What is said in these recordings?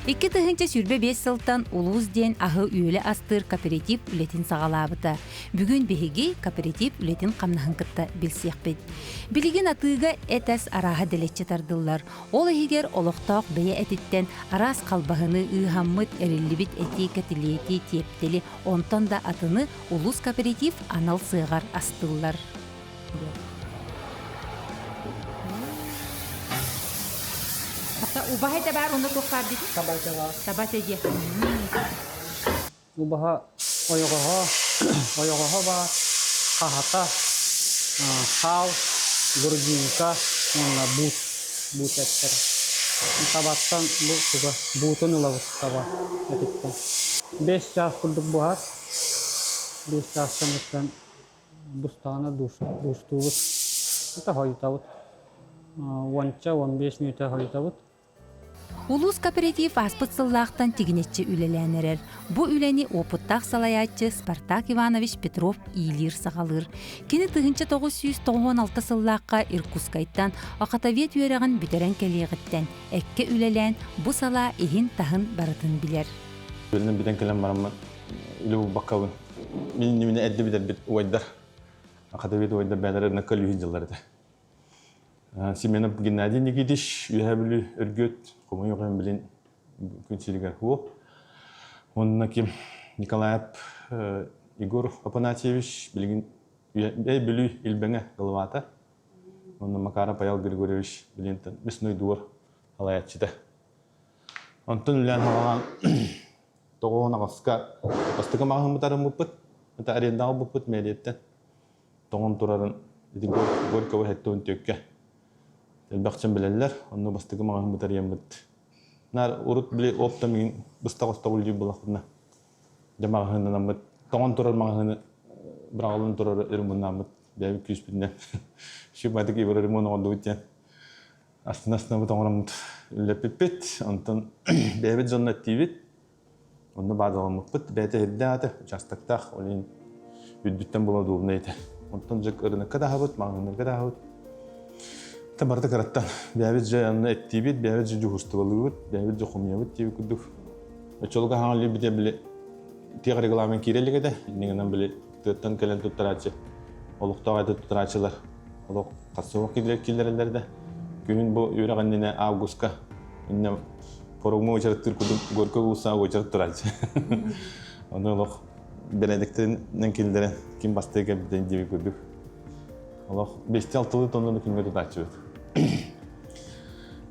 2025 сылтан улуус диэн аһы-үөлү астыыр кооператив үлэтин саҕалаабыта. Бүгүн биһиги кооператив үлэтин хамнаһын кытта билсиэхпит. Билигин атыыга эт-ас арааһа дэлэччи тардыллар. Ол иһигэр олохтоох бэйэ этиттэн араас халбаһыны, ыыһаммыт, эриллибит эти, кэтилиэти, тиэптэли, онтон да атыны улуус кооператив анал сыаҕар астыыллар. Убаһа этэ баар, онно туох баар дии? Таба этэ баар. Таба этэ диэ. Убаһа ойоҕоһо, ойоҕоһо баар, хаһата, хаал, грудинка уонна буут, буут эттэрэ. Табаттан бу туга буутун ылабыт таба этиттэн. 5 чаас курдук буһар. 5 чаастан өттөн бустаҕына дуустуубут. Это хойутабыт. Уонча, 15 мүнүүтэ хойутабыт. Улуус кооператив ааспыт сыллаахтан тигинэччи үлэлээн эрэр. Бу үлэни уопуттаах салайааччы Спартак Иванович Петров иилиир-саҕалыыр. Кини 1996 сыллаахха Иркутскайтан охотовед үөрэҕин бүтэрэн кэлиэҕиттэн эккэ үлэлээн бу салаа иһин-таһын барытын билэр. Үөрэнэн бүтэн кэлэн бараммын үлэ булбаккабын. Мин иннибинэ эрдэ бүтэрбит убайдар, охотовед убайдар бэйэлэрэ ынакка өлүүһүн дьыллар этэ. Семенов Геннадий Никитич, Үөһээ Бүлүү Өргүөт, хомойуох иһин билин күн сиригэр суох. Уонна ким Николаев Егор Апанасьевич билигин Үөһээ Бүлүү Илбэҥэ главата. Уонна Макаров Паял Григорьевич билигин мясной двор салайааччыта. Онтон үлээн хаҕалаан тоҕуон аҕыска бастакы маҕаһыыммыт арыммыппыт. Это арендаҕа ылбыппыт мэрияттэн. Тоҥон турарын ити Горького 74-кэ элбэх дьон билэллэр. Онно бастакы маҕаһыыммыт арыйаммыт. Наар урут били оптом игин быстах-остох үлдьүй булахпытына дьэ маҕаһыыннанаммыт тоҥон турар маҕаһыыны быраҕыллан турар ремоннааммыт бэйэбит күүспүтүнэн шибатык ибра ремонт оҥордубут диэн астына-астынабыт оҥороммут үлэлэппиппит. Онтон бэйэбит дьонно эттиибит. Онно баазаламмыппыт. Бэйэтэ иһирдээх этэ, участоктаах, ол иһин үрдүттэн була удобнай этэ. Онтон дьэ ырынакка да аһабыт, маҕаһыыннарга да аһабыт. Та барыта кыраттан. Бэйэбит дьэ онно эттиибит, бэйэбит дьэ дьуһуурстубалыыбыт, бэйэбит дьэ хомуйабыт диэбит курдук. Оччолорго хаҥа илиибитэ били тиэх регламент киирэ илик этэ. Иннигинэн били тыаттан кэлэн туттарааччы, олохтоох этэ туттарааччылар олох хасыах киллэрэллэр да. Күһүн бу үөрэх иннинэ августка иннэ форумҥа уочараттыыр курдук Горькай уулуссаҕа уочарат турааччы. Ону олох бэрээдэктэринэн киллэрэн ким бастыы кэлбитин диэбит курдук. Олох бэсти-алтылыы тоннаны күҥҥэ тутааччыбыт.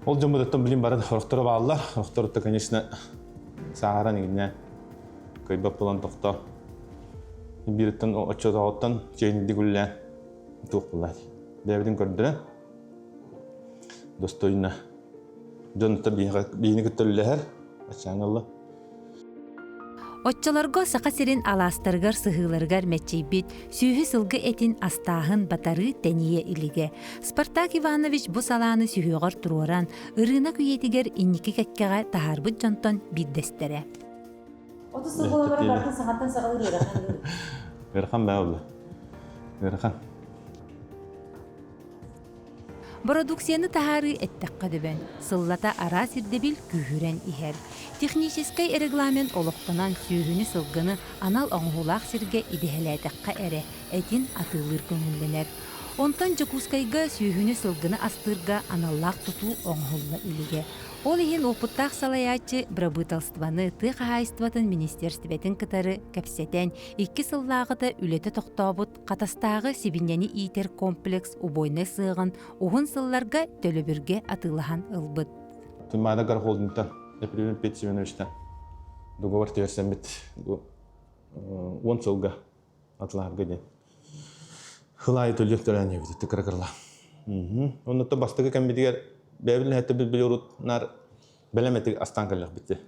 Ол дьоммутуттан билин бары сорохторо бааллар, сорохторутта, конечно, сааһыран иҥинэ кыайбат буолан тохто. Биириттэн оччотооҕуттан чэйинди үллээн туох буоллай. Бэйэбитин көрдөрөн достойно дьон биһини кытта үллэһэр аччаан ылла. Оччолорго Саха сирин алаастарыгар сыһыыларыгар мэччийбит сүөһү сылгы этин астааһын батарыы тэнийэ илигэ. Спартак Иванович бу салааны сүһүөҕэр туруоран, ырыынак үйэтигэр инники кэккэҕэ таһаарбыт дьонтон биирдэстэрэ. 30 сыл буолан баран барытын саҥаттан саҕалыыр ыарахан. Ыарахан баа буолла. Ыарахан. Бородууксуйаны таһаарыы эттэххэ дөбөн, сыллата араас ирдэбил күүһүрэн иһэр. Техническэй регламент олохтонон сүөһүнү-сылгыны анал оҥоһуулаах сиргэ идэһэлээтэххэ эрэ этин атыылыыр көҥүллэнэр. Онтон Дьокуускайга сүөһүнү-сылгыны астыырга аналлаах тутуу оҥоһулла илигэ. Ол иһин уопуттаах салайааччы бырабыыталыстыбаны тыа хаһаайыстыбатын министиэристибэтин кытары кэпсэтэн, икки сыллааҕыта үлэтэ тохтообут Хатастааҕы сибинньэни иитэр комплекс убойнай сыаҕын уһун сылларга төлөбүргэ атыылаһан ылбыт. Туймаада Горхолдинтан Епифан Петр Семеновичтан договор түһэрсэммит бу 10 сылга атылаһарга диэн. Хылаайы төлүөх төлөөн диэбит кыра-кыралаах. Оннуттан бастакы кэммитигэр бэйэбит нэһэттэ били урут наар бэлэм эти астаан кэллэхпит.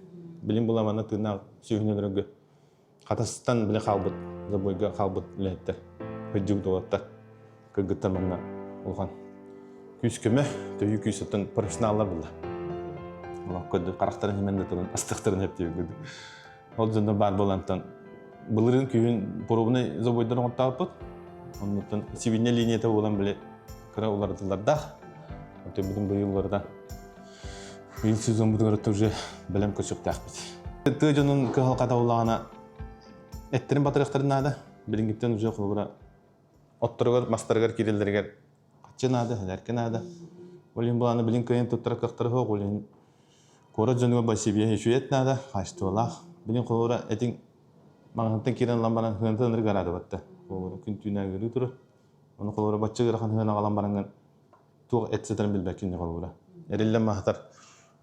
Билим буламана тыыннаах сүөһүнү өлөргө Хатастан били хаалбыт, забойга хаалбыт үлэһиттэр, кырдьыбыт уолаттар, кыргыттар манна улахан күүс-көмө, төһүү күүс оттон профессионаллар булла. Олох көрдүк, харахтарын химэн да туран астыктарын эптиир көрдүк. Ол дьоннор баар буолантан былырыын күһүн пробный забойдар оҥортооппут. Оннуттан сибинньэ линията буолан били кыра уларытылардаах. Оттон бүтүн быйыл уларытан. Быйыл сезонбутугар уже бэлэм көрсүөхтээхпит. Тыа дьонун кыһалҕата улаҕана эттерин батырыахтарын наада. Билиҥҥиттэн уже холобура отторугар, мастарыгар киирэллэригэр хаччы наада, сэлээркэ наада. Ол иһин былааны билин кыайан туттара кыахтара суох, ол иһин куорат дьонугар большевиһи үчүгэйэт наада, хаачыстыбалаах. Билин холобура этиҥ маҕаһыынтан киирэн ылан баран хыантан ынырык араадыбатта. Холобура күн түүнэ ыарыы турар. Ону холобура бачча ыарахан хыан аҕалан бараҥҥын туох эт сытарын билбэккин холобура. Эриллэн маһатар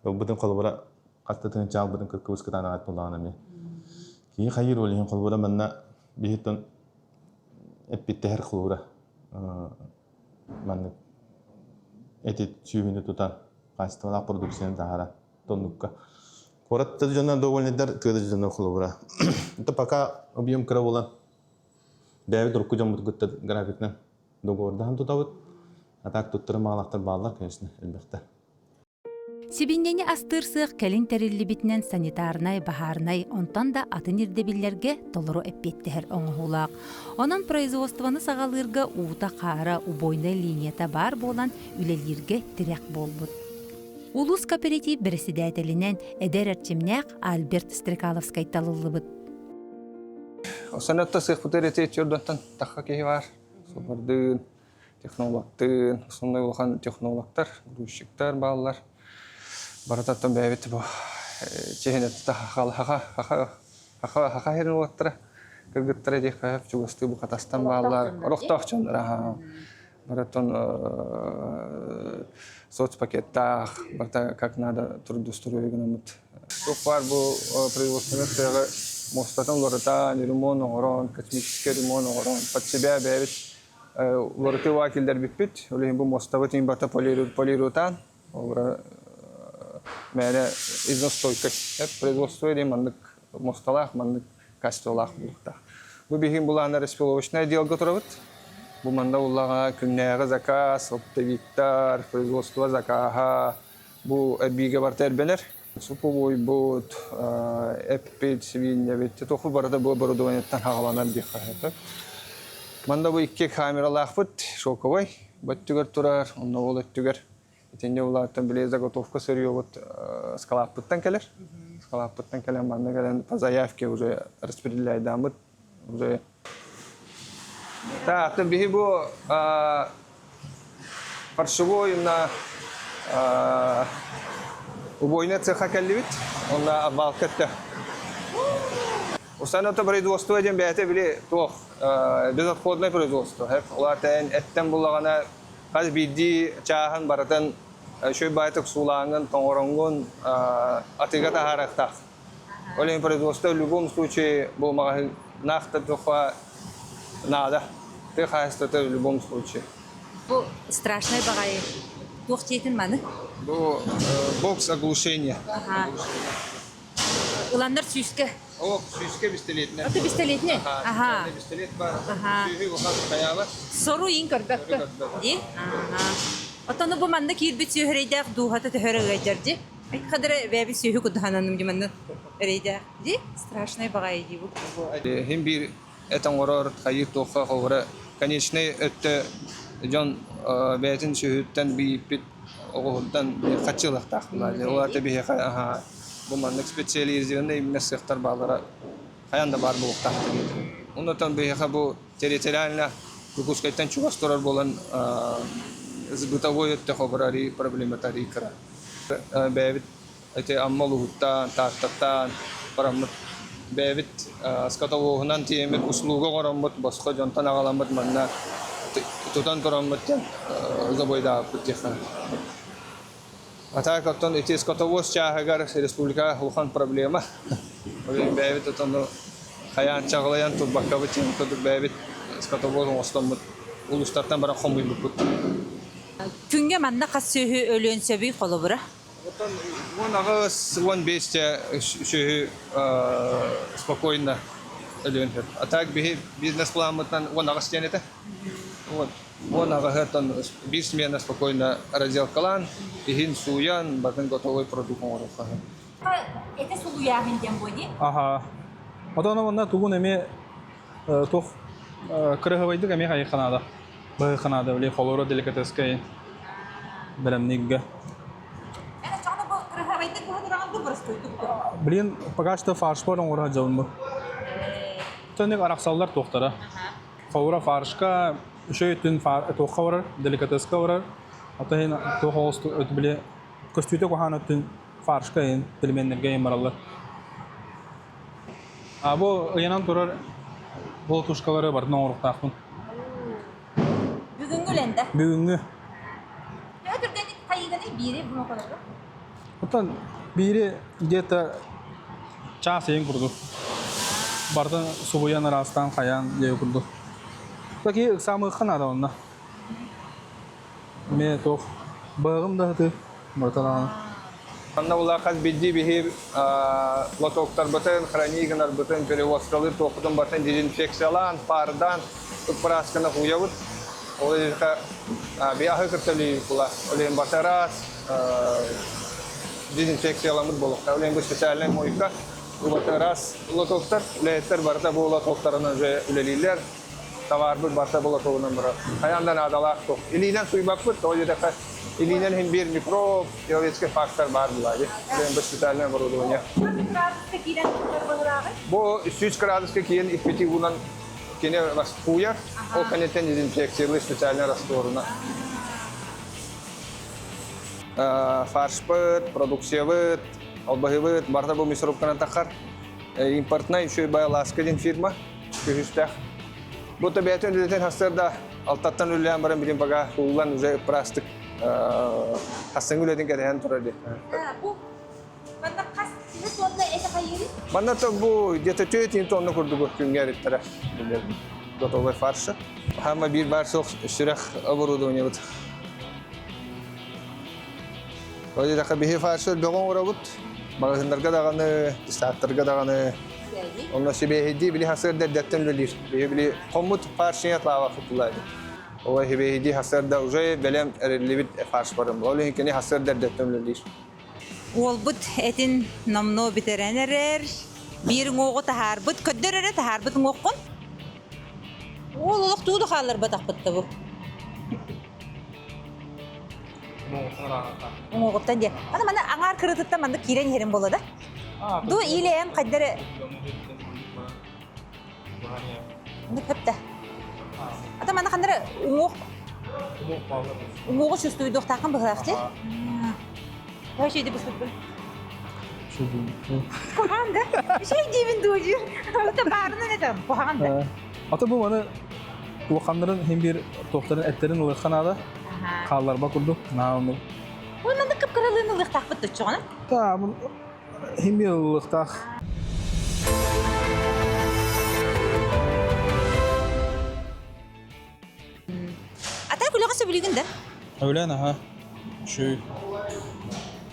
ылбытын холобура хас да тыһыынча аалбытын кыркыбыс кытаанаҕат буоллаҕына эмиэ. Киһи хайыыр ол иһин холобура манна биһиттэн эппиттэһэр холобура маннык эти сүүһүнү тутан хаачыстыбалаах продукцияны таһааран тоннукка. Куорат да дьоно довольныйдар, тыа да дьоно холобура. Это пока объем кыра буолан бэйэбит урукку дьоммут кытта графикынан договордаһан тутабыт. А так туттары маалахтар бааллар, конечно, элбэхтэр. Сибинньэни астыыр сыах кэлин тэриллибитинэн санитарнай, баһаарынай, онтон да атын ирдэбиллэргэ толору эппиэттэһэр оҥоһуулаах. Онон производствоны саҕалыырга уута-хаара, убойнай линията баар буолан үлэлииргэ тирэх буолбут. Улуус кооператив бэрэссэдээтэлинэн эдэр эрчимнээх Альберт Стрекаловскай талыллыбыт. Санатта сыахпытыгар эти чордонтон тахха киһи баар. Сопордыын, технологтыын, основной улахан технологтар, грузчиктар бааллар. Барытаттан бэйэбит бу чиһинэтэ хаха хаха хаха хаха хирин уолаттара кыргыттара диэххэ чугастыы бу хатастан бааллар. Олохтоох дьоннор аха. Барытын соцпакеттаах, барыта как надо трудоустроили гынаммыт. Туох баар бу производственный сыаҕы муостатын уларытан, ремонт оҥорон, косметический ремонт оҥорон, под себя бэйэбит уларытыы киллэрбиппит. Ол иһин бу муостабыт иһин барыта полирутаан, ол мээнэ износстойкой. Производство диэн маннык муосталаах, маннык качестволаах буолуохтаах. Бу биһиги булааннар распиловочное отделга турабыт. Бу манна уллаҕа күннээҕи заказ, оптовиктар, производство закаһа, бу эрбиигэ барыта эрбэнэр. Суповойбут, эппит, свиньябит, тоху барыта бу оборудованиеттан хаҕаланар диэххэ сөп. Манна бу икки камералаахпыт, шоковой, бу өттүгэр турар, онно ол өттүгэр Итиннэ улааттан били заготовка сырьебут скалааппыттан кэлэр. Скалааппыттан кэлэн манна кэлэн по заявке уже распределяйдааммыт уже. Так, биһи бу фаршевой на убойная цеха кэллибит. Онно обвалка өттө. Усаната производство диэн бэйэтэ били туох безотходное производство. Улаатан эттэн буллаҕына Хас биирдии чааһын барытын үчүгэй баайтык суулааҥҥын, тоҥороҥҥун атыыга таһаарыахтаах. Ол иһин производство в любом случае бу маҕаһыыннаах да туха наада. Тыа хаһаайыстыбата в любом случае. Бу страшнай баҕайы. Туох дьиэтин маны? Бу бокс оглушения. Ыланнар сүүскэ О, сүүскэ пистолетинэн. Аты пистолетинэн? Аха. Пистолет бар. Сүүһү улахан хайаабат. Сору иин көрбөккө. Ди? Аха. Оттон бу манна киирбит сүөһүрэйдээх дууһата төһөрө ыайдьар ди? Хадара бэби сүөһү кудухананым ди манна эрэйдээх. Ди? Страшный баҕайы ди бу. Хим биир эт оҥорор хайыы туохха холобура конечный өттө дьон бэйэтин сүөһүттэн бииппит оҕуһуттан хаччылыахтаах буолар. Ол аата биһиэхэ аһаа бу маннык специализированный именно сыахтар бааллара хайаан да баар буолуохтаах диэн. Оннотон биһиэхэ бу территориально Дьокуускайтан чугас турар буолан бытовой өттө холобура проблемата арыый кыра. Бэйэбит ити Амма улууһуттан, Тааттаттан бараммыт бэйэбит скотовоһунан тиийэммит услуга оҥороммут, босхо дьонтон аҕаламмыт манна тутан тураммыт диэн забойдаабыппыт диэххэ. А так оттон ити скотовоз чааһыгар республика улахан проблема. Ол иһин бэйэбит отону хайаан чаҕылайан турбаккабыт диэн курдук бэйэбит скотовоз оҥостоммут улуустартан баран хомуйбуппут. Күҥҥэ манна хас сүөһү өлүөн сөбүй холобура? Оттон 18, 15 сүөһү спокойно өлүөн сөп. А так биһи бизнес-планмытынан 18 диэн этэ. Вот. 18-тан биир смена спокойно разделкалаан, иһин сууйан, батын готовый продукт оҥоруохха сөп. Это сулуйааһын диэн буо дии? Аха. Отон онно тугун эмиэ туох кырыһыбайдык эмиэ хайыхха наада. Быһыхха наада, били холоро деликатескай бэлэмнииргэ. Эн оччоҕуна бу кырыһа Кыраһабайдык быһа тураҕын ду боростуойдук ду? Блин, пока что фаршпор оҥоро сылдьабын бу. Төннүк арахсаллар туохтара. Холобура фаршка үчүгэй өттүн туохха барар, деликатеска барар. Оттон иһин туох оҕус били көстүүтэ куһаҕан өттүн фаршка иһин пельменнэргэ иһин бараллар. А бу ыйанан турар болотушкалары барытын оҥоруохтаахпын. Бүгүҥҥү үлэнда? Бүгүҥҥү. Төһө түргэнник хайыыганый биири бу моколорго? Оттон биири где-то чаас ыйын курдук. Барытын субуйан ыраастаан хайаан диэ курдук. Такие ыксаамыахха наада онно. Эмиэ туох быһаҕым да сытыы барыта даҕаны. Манна була хас биирдии биһи лотоктарбытын, хрании гынарбытын, перевозкалыыр туохпутун барытын дезинфекциялаан, паардаан, ыппыраасканы хууйабыт. Ол иһин биаһы кытта үлэлиир була. Ол иһин барыта ыраас, дезинфекцияламмыт буолуохтаах. Ол иһин бу специальнай мойка барыта ыраас лотоктар, үлэһиттэр барыта бу лотоктарынан уже үлэлииллэр. Табаарбыт барыта бу лотогунан барар. Хайаан да наадалаах туох. Илиинэн суйбаппыт, тоҕо диэтэххэ илиинэн иһин биир микроб, человеческий фактор баар буолаа дии. Бу специальное оборудование. Градуска киирэн Бу 100 градуска киирэн иппити уунан кини хууйар, ол кэнниттэн дезинфекциялыыр специальный растворуна. Фаршпыт, продукциябыт, албаһыбыт барыта бу мясорубканан таххар. Импортнай үчүгэй бай Ласка диэн фирма күһүстээх. Бу то бэйэтин үлэтин хастар да алтаттан үлэлээн баран билин бага ууллан уже ыппыраастык хастыҥы үлэтин кэтэһэн турар дии. Бу манна хас киһи тонна эти хайыырый? Манна то бу где-то 4 тонна курдук күҥҥэ эриттэрэ. Готовый фаршы. Хама биир бар суох сүрэх оборудованиебыт. Ол диэтэххэ биһи фаршы бөҕө оҥоробут. Маҕаһыыннарга даҕаны, десанттарга даҕаны. Онно сибиэһэйдии били хасыарда эрдэттэн үлэлиир. Биһи били хоммут фаршиня тлаава кутулаа. Ол сибиэһэйдии хасыарда уже бэлэм эриллибит фарш барым. Ол иһин кини хасыарда эрдэттэн үлэлиир. Уолбут этин номнуо бүтэрэн эрэр. Биир уҥуоҕу таһаарбыт, көрдөр эрэ таһаарбыт уҥуоххун. Уол олох туу да хаалларбатахпыт да бу. Уҥуоҕуттан диэ. Аны маны аҥаар кырыытыттан маннык киирэн иһэрин буолла да? Ду или эм хайдары Бүппүттэ. Ата маны ханнары уҥуох уҥуоҕу чувствуйдуохтааххын быһылаах дии. Вообще иди быступпун. Куһаҕан да? Şey диибин дуу диир. Ата баарынан этем. Куһаҕан да. Ата бу маны улаханнарын хин бир туохтарын эттерин ылыахха наада. Хаалларба курдук. Наһаа оннук. Ой, маннык кып-кыралыын ылыахтаахпыт доччоҕуна. Та, хин бир ылыахтаах. А так үлэҕэ сөбүлүүгүн да? Өлен, аха. Үчүгэй.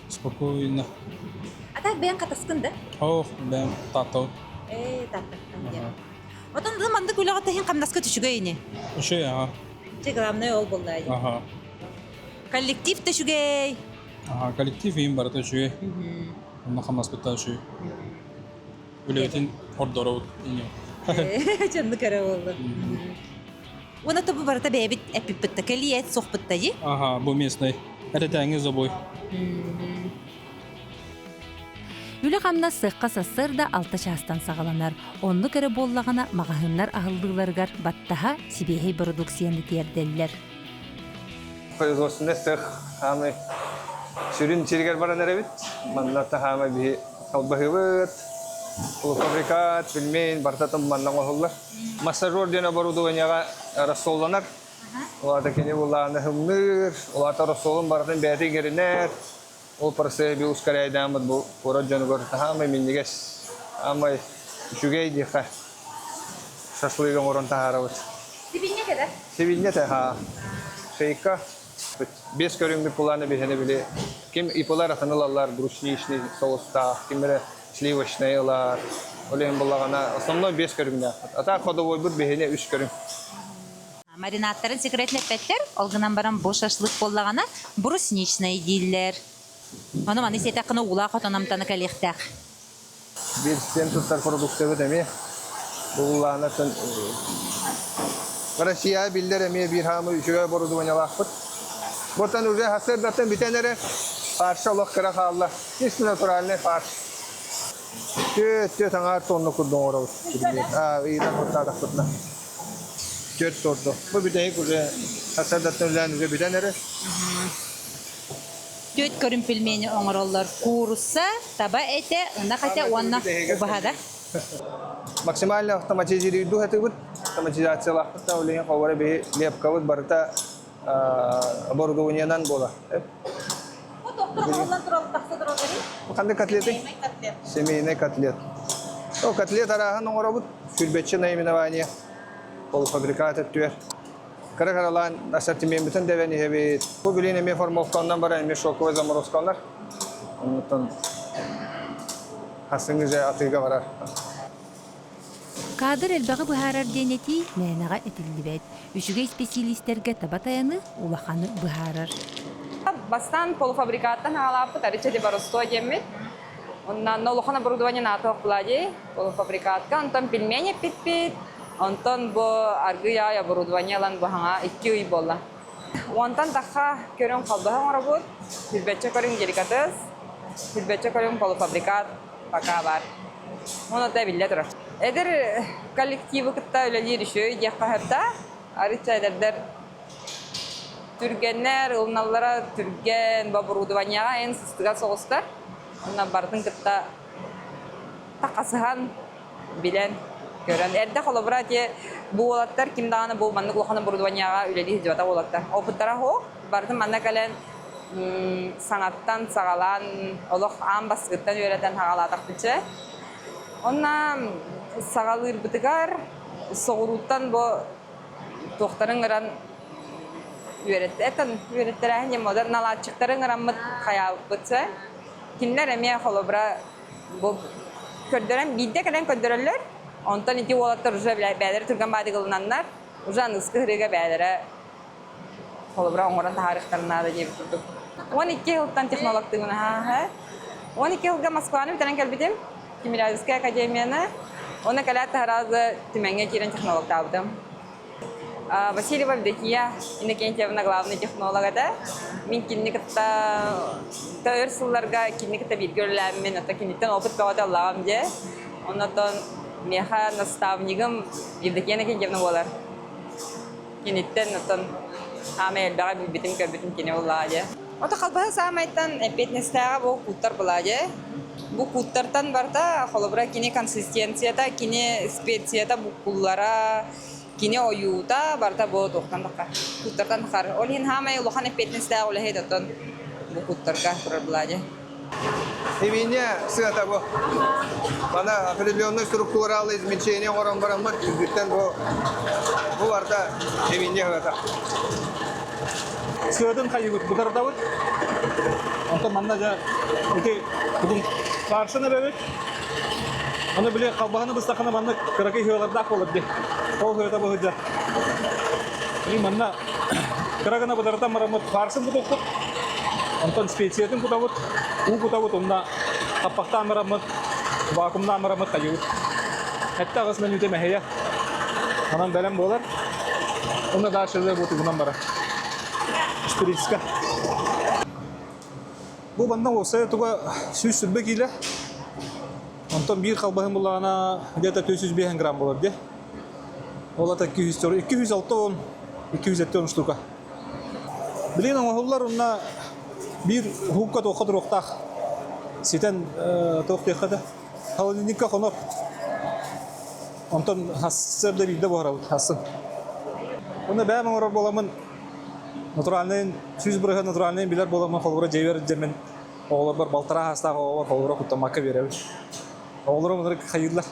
Спокойно. А так бэйэҥ хатаскын да? Ох, бэйэм тааттабын. Ээ, тааттаттан диэн. Отон да маннык үлэҕэ тэһин хамнаска үчүгэй ини. Үчүгэй, аха. Дьэ, главное ол буолла дии. Аха. Коллектив да үчүгэй. Аха, коллектив иһин барыта үчүгэй. Онно хамнаспыт да үчүгэй. Үлэбитин ордоробут ини. Чонну көрө буолла. Уонна тобу барыта бэйэбит эппиппит да, кэлии эт суохпут да дии. Ага, бу местный. Эрэтээҥи забой. Үлэ-хамнас сыахха сарсыарда 6 чаастан саҕаланар. Оннук эрэ буоллаҕына маҕаһыыннар аһыллыыларыгар баттаһа сибиэһэй бородууксуйаны тиэрдэллэр. Производственный цех хаамай сүрүн сиригэр баран эрэбит. Манна таһаамай биһи халбаһыбыт, полуфабрикат, пельмень барыта манна оҥоһуллар. Массажер диэн оборудованиеҕа рассолланар. Улаата кини булааны хымныыр, улаата рассолун барытын бэйэтин иҥэринэр. Ол процесс би ускоряйдааммыт бу куорат дьонугар таһаамай минньигэс, аамай үчүгэй диэххэ шашлык оҥорон таһаарабыт. Сибинньэ кэлэр. Сибинньэ тэха. Шейка. Бес көрүҥмүт пуланы биһини били ким ипылар атын ылаллар брусничный соустаах, ким эрэ сливочный ылар. Ол иһин буллаҕына основной бес көрүҥнээх. А так ходовойбут биһини үс көрүҥ. Маринадтарын секретин эппэттэр, ол гынан баран бу шашлык буоллаҕына брусничный дииллэр. Ону маны сиэтэххинэ уулаах отон амтана кэлиэхтээх. Биир сиэн туттар продукциябыт эмиэ буллаанатын Россия биллэр эмиэ биир хаамы үчүгэй оборудованиелаахпыт. Ботан уже хасырдаттан бүтэн эрэ. Фарша олох кыра хаалла. Чисто натуральный фарш. Түөт аҥаар тонна курдук оҥоробут. Ыйытан куттаатахпытына. Түөрт торду. Бу бүтэһик уже сарсыардаттан үлээн уже бүтэн эрэр. Түөрт көрүҥ пельмени оҥороллор. Куурусса, таба этэ, ынах этэ уонна убаһа да. Максимально автоматизируйдуу сатыыбыт. Автоматизациялаахпыт да ол иһин холобура биһи лепкабыт барыта оборудованиенан буолар. Ханнык котлеты? Семейный котлет. Ол котлет арааһын оҥоробут. Сүүрбэччэ наименование. Полуфабрикат өттүгэр. Кыра-кыралаан ассортимеммытын дэбэн иһэбит. Бу билин эмиэ формовканан баран эмиэ шоковай заморозкалар. Оннуттан хасыҥы же атыыга барар. Кадр элбэҕи быһаарар диэн этии мээнэҕэ этиллибэт. Үчүгэй исписэлиистэргэ таба тайаны улаханы быһаарар. Бастаан полуфабрикаттан аҕалааппыт арыча Деборостой диэммит. Онно улахан оборудование наатох була дии полуфабрикатка. Онтон пельмень эппиппит. Онтон бу аргыый аай оборудование ылан бу хаҥа 2 ый буолла. Онтон тахха көрүҥ халбаһы оҥоробут. Сүрбэччэ көрүҥ деликатес, сүрбэччэ көрүҥ полуфабрикат пока баар. Ону биллэ турар. Эдэр коллективы кытта үлэлиир үчүгэй диэххэ сөп да, арыычча эдэрдэр түргэннэр, ылыналлара түргэн, оборудованиеҕа эн сыстыгас соҕустар. Онно барытын кытта тахасыһан, билэн, көрөн. Эрдэ холобура ити бу уолаттар ким даҕаны бу маннык улахан оборудованиеҕа үлэлии сылдьыбатах уолаттар. Опыттара суох, барытын манна кэлэн саҥаттан саҕалаан олох аан бастакыттан үөрэтэн саҕалаатахпытча. Онно саҕалыырбытыгар соҕурууттан бу туохтарын ыҥыран үөрэттэ үөрэттэрээһин диэн модер наладчиктары ыҥыраммыт хайаабыппыт Кинилэр эмиэ холобура бу көрдөрөн биирдэ кэлэн көрдөрөллөр. Онтон ити уолаттар уже бэйэлэрэ түргэн баадык ылынаннар уже аныгыскы ырыыга бэйэлэрэ холобура оҥорон таһаарыахтарын наада диэбит курдук. 12 сылтан технологтыыбын аһаа. 12 сылга Москваны бүтэрэн кэлбитим. Тимирязевская академияны. Уонна кэлээт таһараазы Түмэҥҥэ киирэн технологтаабытым. Васильева Евдокия Иннокентьевна главный технолог этэ. Мин кинини кытта өр сылларга кинини кытта бииргэ үлэлээммин, ото киниттэн опыт бөҕөтө ыллаҕым дьэ. Оннотон миэхэ наставнигым Евдокия Иннокентьевна буолар. Киниттэн оттон саамай элбэҕи билбитим, көрбүтүм кини буоллаҕа дии. Ото халбаһы саамайтан эппиэтинэстээҕэ бу кууттар буолаа дии. Бу кууттартан барыта холобура кини консистенцията, кини специята буккуллара, кини ойуута барыта бу туохтан таххар, кууттартан таххар. Ол иһин саамай улахан эппиэтинэстээх үлэһит оттон бу кууттарга турар буолаа дии. Химия сыата бу. Мана определенный структуралы измельчение оҥорон бараммыт үрдүттэн бу бу барыта химия сыата. Сыатын хайыбыт бытардабыт. Онтон манна дьэ ити бүгүн фаршын эбэбит. Аны били халбаһыны быстахына маннык кыракый сыалардаах буолар дии. Ол сыата быһыдьа. Били манна кыра гына бытарытан бараммыт фаршын кутуохпут. Онтон специятын кутабыт, уу кутабыт, онно хаппахтаан бараммыт, вакуумнаан бараммыт хайыбыт. Эттэ аҕыс мүнүүтэ мэһэйэ. Онон бэлэм буолар. Онно дальше бутугунан барар. Шприцка. Бу манна уопсайа туга 120 киилэ. Онтон биир халбаһын буллаҕына где-то 405 грамм болар дии. Ол ата 240, 260, 270 штука. Билигин оҥоһуллар уонна биир уһукка туохха туруохтаах ситэн туох диэххэ да холодильникка хонор. Онтон сарсыарда биирдэ буһарабыт хассын. Уонна бэйэм оҥорор буоламмын натуральнайын 100% натуральнайын билэр буоламмын холобура дьиэбэр илдьэммин оҕолорбор балтараа саастаах оҕолор холобура куттаммакка биэрэбин. Оҕолорум ынырык хайыыллар.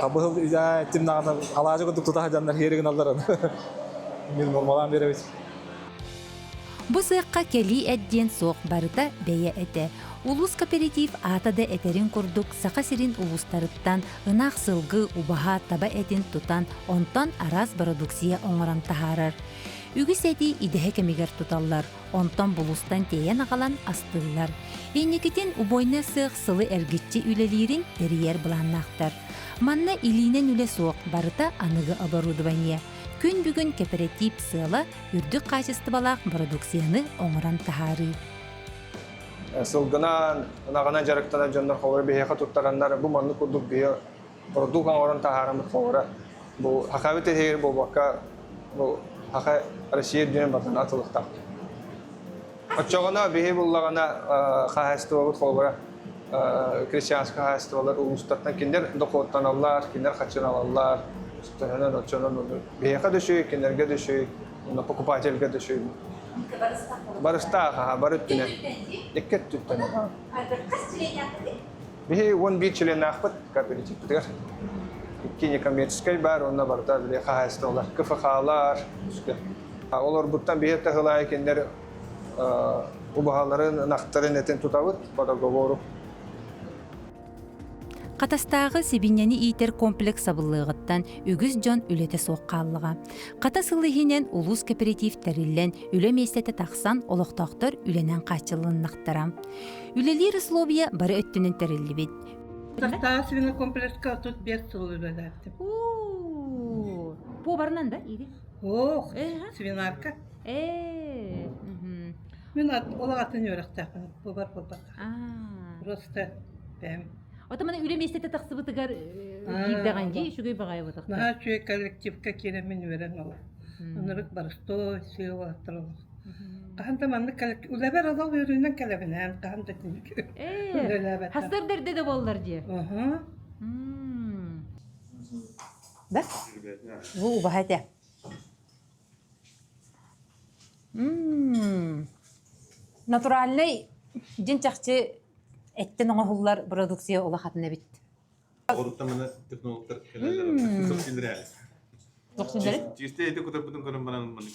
Хабыһыл эттим даҕаны алаадьы курдук тута сылдьаннар иһиэри гыналлар Мин нормалаан биэрэбит. Бу сыахха кэлии эт диэн суох барыта бэйэ этэ. Улуус кооператив аата да этэрин курдук Саха сирин улуустарыттан ынах, сылгы, убаһа, таба этин тутан, онтон араас бородууксуйа оҥорон таһаарар. Үгүс эти идэһэ кэмигэр туталлар. Онтон булуустан тиэйэн аҕалан астыыллар. Инникитин убойнай сыах сылы эргиччи үлэлиирин тэрийэр былааннаахтар. Манна илиинэн үлэ суох, барыта аныгы оборудование. Күн бүгүн кэпэрэтиип сыала үрдүк хаачыстыбалаах бородууксуйаны оҥорон таһаарыы. Сылгынан, ынаҕынан дьарыктанар дьоннор холобура биһиэхэ туттараннар бу маннык курдук биһи продукт оҥорон таһаараммыт холобура бу Хахабыт иһигэр буолбакка бу Хаха Россия үрдүнэн барытын атылыктаах. Оччоҕуна биһи буллаҕына хаһаайыстыбабыт холобура крестьянскай хаһаайыстыбалар улуустартан кинилэр дохуоттаналлар, кинилэр хаччыналаллар, төһөнөн оччонон биһиэхэ да үчүгэй, кинилэргэ да үчүгэй, уонна покупательга да үчүгэй. Барыстаах, аха, бары өттүнэн. Икки өттүттэн. Биһи 11 членнаахпыт кооперативпытыгар. Икки некоммерческай бар, онно барыта били хаһаайыстыбалар, КФХ-лар, Олорбуттан биһи таһылаайы кинилэр убаһаларын, ынахтарын этин тутабыт по договору. Хатастааҕы сибинньэни иитэр комплекс сабыллыаҕыттан үгүс дьон үлэтэ суох хааллаҕа. Хата сыл иһинэн улуус кооператив тэриллэн, үлэ миэстэтэ тахсан, олохтоохтор үлэнэн хааччыллыннахтара. Үлэлиир условия бары өттүнэн тэриллибит. Хатастааҕы свинокомплекска 35 сыл үлэлээбитим. Поварынан да или? Ох, свинарка. Э. Мин ол атын үөрэхтээхпин, повар буолбатах. Просто бэйэм. Ото мана үлэ миэстэтэ тахсыбытыгар киирдэҕин дии, үчүгэй баҕайы ботах. Наһаа үчүгэй коллективка киирэн мин үөрэн ол. Ынырык барыстой, сыа уолаттар олох. Хаһан да маннык коллектив, үлэбэр олох үөрүүнэн кэлэбин эн хаһан да үлэлээбэт. Хастар дэрдэ да буоллар дии. Да? Бу убаһа этэ. Натуральнай дьин чахчы эттэн оҥоһуллар продукция улахатын эбит. Оруттан мына технологтар кэлэллэр. Чисте эти кутарбытын көрөн баран маны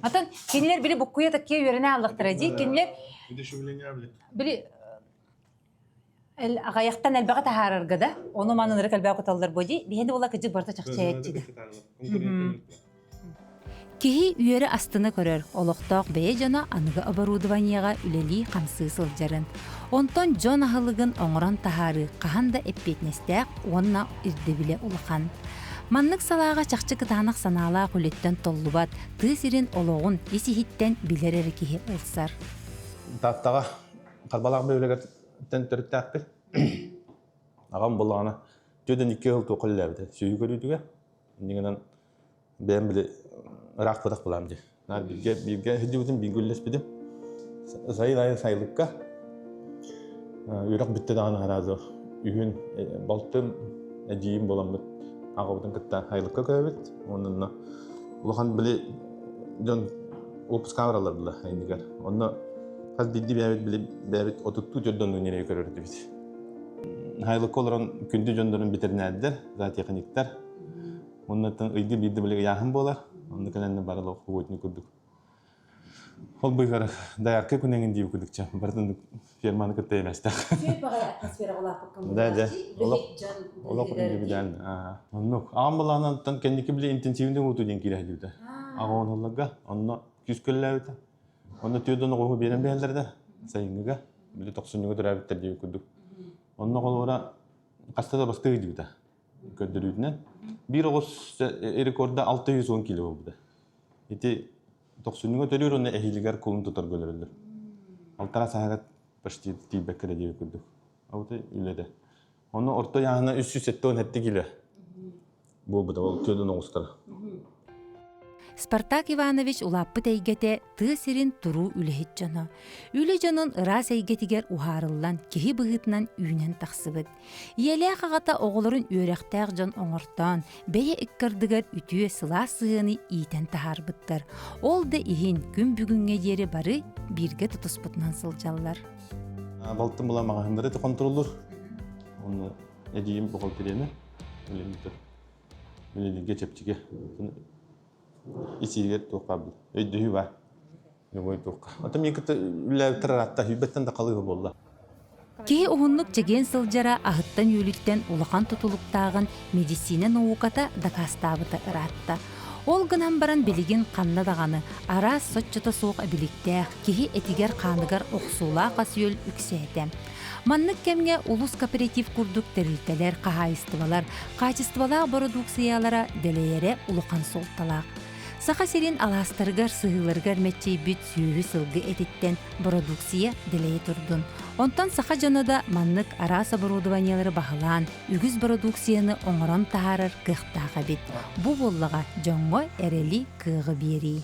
Атын кинилэр били буккуйа такие үөрэнэ аллахтара дии. Кинилэр били аҕайахтан элбэҕи таһаарарга да, ону маны ынырык элбэҕи куталлар буо дии. Биһиэнэ була кыдьык барыта чахчайаччы да. Киһи үөрэ астына көрөр, олохтоох бэйэ дьоно аныгы оборудованиеҕа үлэлии-хамсыы сылдьарын. Онтон дьон аһылыгын оҥорон таһаарыы хаһан да эппиэтинэстээх уонна ирдэбилэ улахан. Маннык салааҕа чахчы кытаанах санаалаах үлэттэн толлубат, тыа сирин олоҕун ис-иһиттэн билэр эрэ киһи ылсар. Тааттаҕа Харбалаах бөһүөлэгиттэн төрүттээхпит. Аҕам буллаҕына түөдэн икки ыал туохха үлэлээбитэ сүөһү көрүүтүгэр. Иннигинэн бэйэм били ыраах бытах булаам дии. Наар бииргэ бииргэ сылдьыбытым, бииргэ үллэспитим. Сайын айын сайылыкка үөрэх бүттэ даҕаны араазы үһүн балтым, эдьиийим буоламмыт аҕабытын кытта сайылыкка көһөбүт. Онно улахан били дьон отпускаҕа бараллар була иннигэр. Онно хас биирдии бэйэбит били бэйэбит отуттуу төрдөн ньирэйи көрөр этибит. Хайылыкка олорон күндү дьоннорун бэтэринээрдэр, зоотехниктар. Оннуттан ыйга биирдэ били ыйааһын буолар. Онно кэлэннэ бары лохуотник курдук. Ол быыһыгар доярка күнэҥин диир курдукча барытын ферманы кытта эмэстэх. Да, да. Олох олох индивидуально. Оннук. Аҕам былаанантан кэнники били интенсивный ууту диэн киирэ сылдьыбыта. Аҕа оҥоһулларга онно күүс көллөөбүтэ. Онно түөрт оҕоһу биэрэн биһэллэр да сайыҥҥыга били тохсунньуга төрөөбүттэр диэбит курдук. Онно холобура хаста да бастыы сылдьыбыта көрдөрүүтүнэн. Биир оҕус рекорда 610 кило буолбута. Ити тохсунньуга төрүүр уонна эһиилигэр кулун тутарга өлөрөллөр. Алтара саһагат почти тиийбэккэ да диэбит курдук. Аута үлэтэ. Онно орто ыйааһына 377 кило буолбута ол түөрт оҕустара. Спартак Иванович улааппыт эйгэтэ тыа сирин туруу үлэһит дьоно. Үлэ дьонун ыраас эйгэтигэр уһаарыллан киһи быһыытынан үүнэн тахсыбыт. Ийэлээх аҕата оҕолорун үөрэхтээх дьон оҥортоон, бэйэ ыккардыгар үтүө сылаас сыһыаны иитэн таһаарбыттар. Ол да иһин күн бүгүҥҥэ диэри бары бииргэ тутуспутунан сылдьаллар. Балтым була маҕаһыыннары хонтуруоллуур. Онно эдьиийим бухгалтерияны үлэлииргэ чэпчэки. Исиигэр туох баар өйдөһүү баар. Любой туохха. Ата мин кытта үлэлээбиттэр араатта сүүрбэттэн да халыыһы буолла. Киһи уһуннук чэгиэн сылдьара аһыттан-үөлүттэн улахан тутулуктааҕын медицина науката дакаастаабыта ыраатта. Ол гынан баран билигин ханна даҕаны араас соччото суох эбиликтээх, киһи этигэр-хааныгар охсуулаах ас-үөл үксээтэ. Маннык кэмҥэ улус кооператив курдук тэрилтэлэр, хаһаайыстыбалар хаачыстыбалаах бородууксуйалара дэлэйэрэ улахан суолталаах. Саха сирин алаастарыгар сыһыыларыгар мэччийбит сүөһү-сылгы этиттэн бородууксуйа дэлэйэ турдун. Онтон саха дьоно да маннык араас оборудованиелары баһылаан, үгүс бородууксуйаны оҥорон таһаарар кыахтаах эбит. Бу буоллаҕа дьоҥҥо эрэли, кыаҕы биэрии.